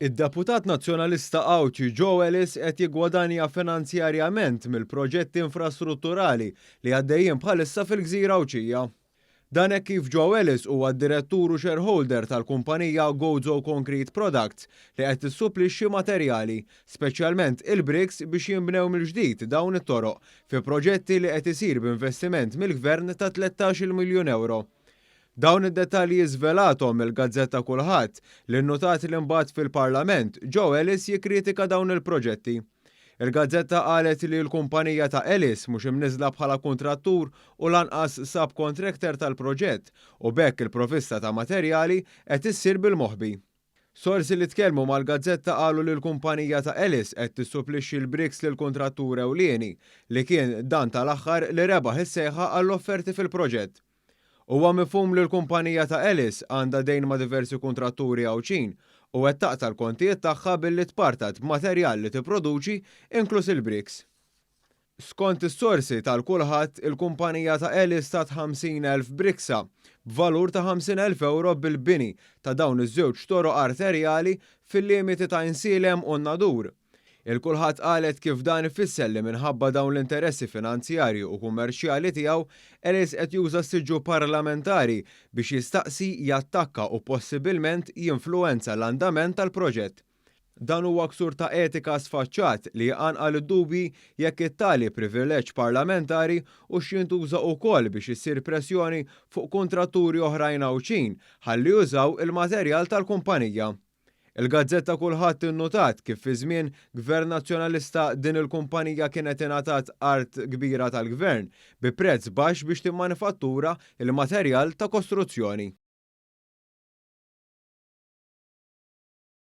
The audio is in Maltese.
Id-deputat Nazzjonalista Għawdxi Joe Ellis qed jiggwadanja finanzjarjament mill-proġetti infrastrutturali li għaddejjin bħalissa fil-gżira Għawdxija. Dan hekk kif Joe Ellis huwa d-direttur u shareholder tal-kumpanija Gozo Concrete Products li qed tissupplixxi materjali, speċjalment il-bricks biex jinbnew mill-ġdid dawn it-toroq fi proġetti li qed isir b'investiment mill-Gvern ta' 13-il miljun ewro. Dawn id-dettalji żvelathom il-gazzetta Kulħadd li nnutat li mbagħad fil-Parlament Joe Ellis jikkritika dawn il-proġetti. Il-gazzetta qalet li l-kumpanija ta' Ellis mhux imniżżla bħala kuntrattur u lanqas subcontractor tal-proġett u b'hekk il-provvista ta' materjali qed issir bil-moħbi. Sorsi li tkellmu mal-gazzetta qalu li l-kumpanija ta' Ellis qed tissupplixxi l-bricks lill-kuntrattur ewlieni li kien dan tal-aħħar li rebaħ is-sejħa għall-offerti fil-proġett. Huwa mifhum li l-kumpanija ta' Ellis għandha dejn ma' diversi kuntratturi Għawdxin u qed taqta' l-kontijiet tagħha billi tpartat b'materjal li tipproduċi inkluż il-bricks. Skont is-sorsi tal-Kulħadd, il-kumpanija ta' Ellis tat 50,000 bricksa b'valur ta' 50,000 ewro bil-bini ta' dawn iż-żewġ toroq arterjali fil-limiti ta' Għajnsielem u n-Nadur. Il-Kulħadd qalet kif dan ifisser li minħabba dawn l-interessi finanzjarji u kummerċjali tiegħu, Ellis qed juża s-siġġu parlamentari biex jistaqsi, jattakka u possibilment jinfluwenza l-andament tal-proġett. Dan huwa ksur ta' etika sfaċċat li jqanqal id-dubji jekk it-tali privileġġ parlamentari hux jintuża wkoll biex issir pressjoni fuq kuntratturi oħrajn Għawdxin ħalli jużaw il-materjal tal-kumpanija. Il-gazzetta Kulħadd innutat kif fi żmien Gvern Nazzjonalista din il-kumpanija kienet ingħatat art kbira tal-Gvern bi prezz baxx biex timmanifattura l-materjal ta' kostruzzjoni.